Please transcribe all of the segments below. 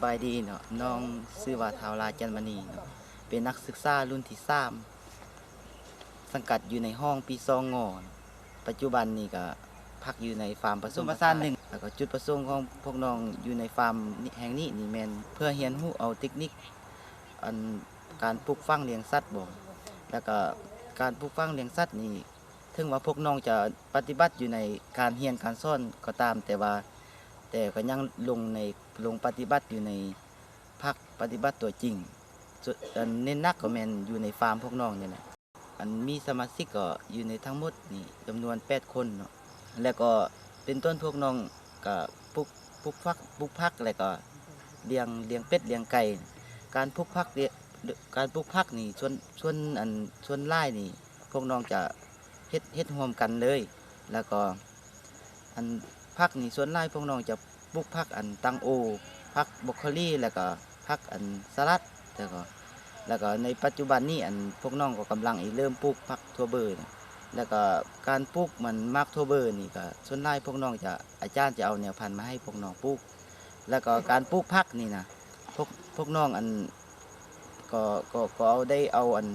ສະບາຍດີເນາະ, ນ້ອງຊື່ວ່າ ທ້າວຫຼ້າ ຈັນມະນີເນາະ, ເປັນນັກສຶກສາລຸ້ນທີສາມ ສັງກັດຢູ່ໃນຫ້ອງປີສອງ ງ. ປັດຈຸບັນນີ້ກະພັກຢູ່ໃນຟາມປະສົມປະສານໜຶ່ງ ແລ້ວກໍຈຸດປະສົງຂອງພວກນ້ອງຢູ່ໃນຟາມນີ້ ແຫ່ງນີ້ນີ້ແມ່ນເພື່ອຮຽນຮູ້ເອົາເຕັກນິກ ອັນ ການປູກຝັງລ້ຽງສັດບໍ ແລ້ວກໍການປູກຝັງລ້ຽງສັດນີ້ ເຖິງວ່າພວກນ້ອງຈະປະຕິບັດຢູ່ໃນການຮຽນການສອນກໍຕາມ, ແຕ່ວ່າ ແຕ່ກໍຍັງລົງໃນ ລົງປະຕິບັດຢູ່ໃນພາກປະຕິບັດຕົວຈິງ. ສ່ວນ ອັນເນັ້ນໜັກກໍແມ່ນຢູ່ໃນຟາມພວກນ້ອງນີ້ແຫຼະ. ອັນມີສະມາຊິກກໍຢູ່ໃນທັງໝົດນີ້ຈຳນວນແປດຄົນເນາະ, ແລ້ວກໍເປັນຕົ້ນພວກນ້ອງກໍປູກ ປູກຝັກ ປູກຜັກ ແລ້ວກໍລ້ຽງ ລ້ຽງເປັດລ້ຽງໄກ່. ການປູກຜັກ ການປູກຜັກນີ້ ສ່ວນ ສ່ວນ ອັນ ສ່ວນຫຼາຍນີ້ ພວກນ້ອງຈະເຮັດ ເຮັດຮ່ວມກັນເລີຍ. ແລ້ວກໍ ອັນ ຜັກນີ້ ສ່ວນຫຼາຍພວກນ້ອງຈະປູກຜັກ ອັນ ຕັງໂອ, ຜັກບຣອກໂຄລີ, ແລ້ວກໍຜັກ ອັນ ສະລັດ. ແລ້ວກໍ ແລ້ວກໍໃນປັດຈຸບັນນີ້ ອັນ ພວກນ້ອງກໍກຳລັງອີເລີ່ມປູກຜັກຖົ່ວເບີນະ. ແລ້ວກໍການປູກມັນໝາກຖົ່ວເບີນີ້ ກໍສ່ວນຫຼາຍພວກນ້ອງຈະ ອາຈານຈະເອົາແນວພັນມາໃຫ້ພວກນ້ອງປູກ. ແລ້ວກໍການປູກຜັກນີ້ນະ ພວກ ພວກນ້ອງ ອັນ ກໍ ກໍ ກໍເອົາ ໄດ້ເອົາ ອັນ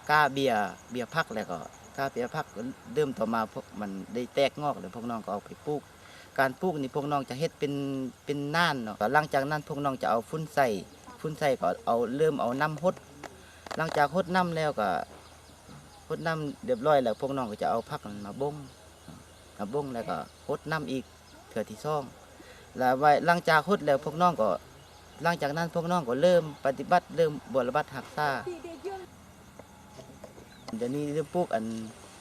ກ້າເບ້ຍ ເບ້ຍຜັກ ແລ້ວກໍກ້າເບ້ຍຜັກ ເລີ່ມຕໍ່ມາພວກມັນໄດ້ແຕກງອກ ແລ້ວພວກນ້ອງກໍເອົາໄປປູກ. ການປູກນີ້ພວກນ້ອງຈະເຮັດເປັນ ເປັນໜານເນາະ, ກໍຫຼັງຈາກນັ້ນພວກນ້ອງຈະເອົາຝຸ່ນໃສ່ ຝຸ່ນໃສ່ກໍເອົາ ເລີ່ມເອົານ້ຳຫົດ. ຫຼັງຈາກຫົດນ້ຳແລ້ວກໍ ຫົດນ້ຳຮຽບຮ້ອຍແລ້ວ ພວກນ້ອງກໍຈະເອົາຜັກນັ້ນມາບົງ ມາບົງແລ້ວກໍຫົດນ້ຳອີກເທື່ອທີສອງ. ແລ້ວໄວ້ ຫຼັງຈາກຫົດແລ້ວພວກນ້ອງກໍ ຫຼັງຈາກນັ້ນພວກນ້ອງກໍເລີ່ມປະຕິບັດ ເລີ່ມບົວລະບັດຮັກສາ. ດຽວນີ້ເລີ່ມປູກ ອັນ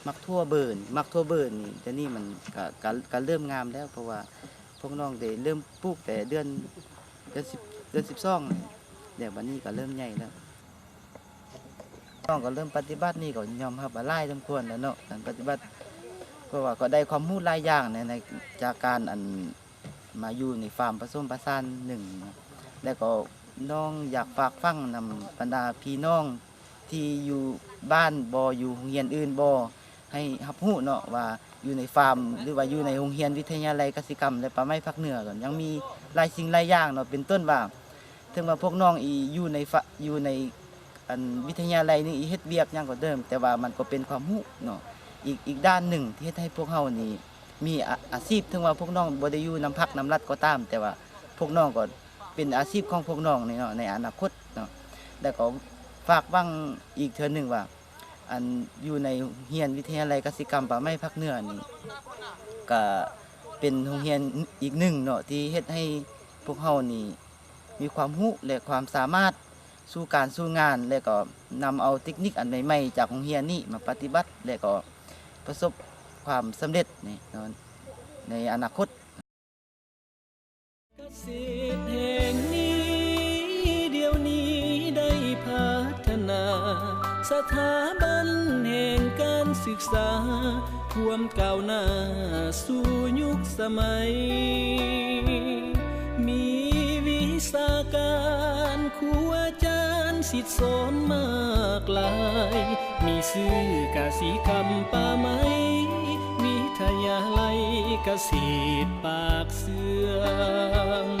ໝາກຖົ່ວເບີນ ໝາກຖົ່ວເບີນນີ້ ດຽວນີ້ມັນກະ ກະ ກະເລີ່ມງາມແລ້ວ ເພາະວ່າພວກນ້ອງໄດ້ເລີ່ມປູກແຕ່ເດືອນ ເດືອນສິບ ເດືອນສິບສອງນີ້ ແລ້ວບັດນີ້ກໍເລີ່ມໃຫຍ່ແລ້ວ. ນ້ອງກໍເລີ່ມປະຕິບັດນີ້ກໍຍອມຮັບວ່າຫຼາຍສົມຄວນແລ້ວເນາະ ການປະຕິບັດ ເພາະວ່າກໍໄດ້ຄວາມຮູ້ຫຼາຍຢ່າງໃນ ໃນ ຈາກການ ອັນ ມາຢູ່ໃນຟາມປະສົມປະສານໜຶ່ງເນາະ. ແລ້ວກໍນ້ອງຢາກຝາກຝັງນຳບັນດາພີ່ນ້ອງທີ່ຢູ່ບ້ານບໍ ຢູ່ໂຮງຮຽນອື່ນບໍ ໃຫ້ຮັບຮູ້ເນາະວ່າ ຢູ່ໃນຟາມ ຫຼືວ່າຢູ່ໃນໂຮງຮຽນວິທະຍາໄລກະສິກຳ ແລະ ປ່າໄມ້ພາກເໜືອ ກໍຍັງມີຫຼາຍສິ່ງຫຼາຍຢ່າງເນາະ, ເປັນຕົ້ນວ່າ ເຖິງວ່າພວກນ້ອງອີຢູ່ໃນ ຢູ່ໃນ ອັນ ວິທະຍາໄລນີ້ອີເຮັດວຽກຫຍັງກໍເດີມ, ແຕ່ວ່າມັນກໍເປັນຄວາມຮູ້ເນາະ ອີກ ອີກດ້ານໜຶ່ງທີ່ເຮັດໃຫ້ພວກເຮົານີ້ມີອາ ອາຊີບ, ເຖິງວ່າພວກນ້ອງບໍ່ໄດ້ຢູ່ນຳພັກນຳລັດກໍຕາມ, ແຕ່ວ່າພວກນ້ອງກໍເປັນອາຊີບຂອງພວກນ້ອງນີ້ເນາະ ໃນອະນາຄົດເນາະ. ແລ້ວກໍຝາກຫວັງອີກເທື່ອໜຶ່ງວ່າ ອັນ ຢູ່ໃນໂຮງຮຽນວິທະຍາໄລກະສິກຳປ່າໄມ້ພາກເໜືອນີ້ ກະເປັນໂຮງຮຽນອີກໜຶ່ງເນາະ ທີ່ເຮັດໃຫ້ພວກເຮົານີ້ ມີຄວາມຮູ້ ແລະ ຄວາມສາມາດສູ່ການສູ່ງານ ແລະ ກໍນຳເອົາເຕັກນິກອັນໃໝ່ໆ ຈາກໂຮງຮຽນນີ້ມາປະຕິບັດ ແລະ ກໍປະສົບຄວາມສຳເລັດໃນ ໃນອະນາຄົດ. ກະສິດແຫ່ງນີ້ ດຽວນີ້ໄດ້ພັດທະນາ ສະຖາບັນແຫ່ງການສຶກສາ ພວມກ້າວໜ້າສູ່ຍຸກສະໄໝ, ມີວິຊາການຄູອາຈານສິດສອນມາກຫຼາຍ, ມີຊື່ກະສິກຳປ່າໄມ້ ວິທະຍາໄລກະສິດປາກເຊືອງ.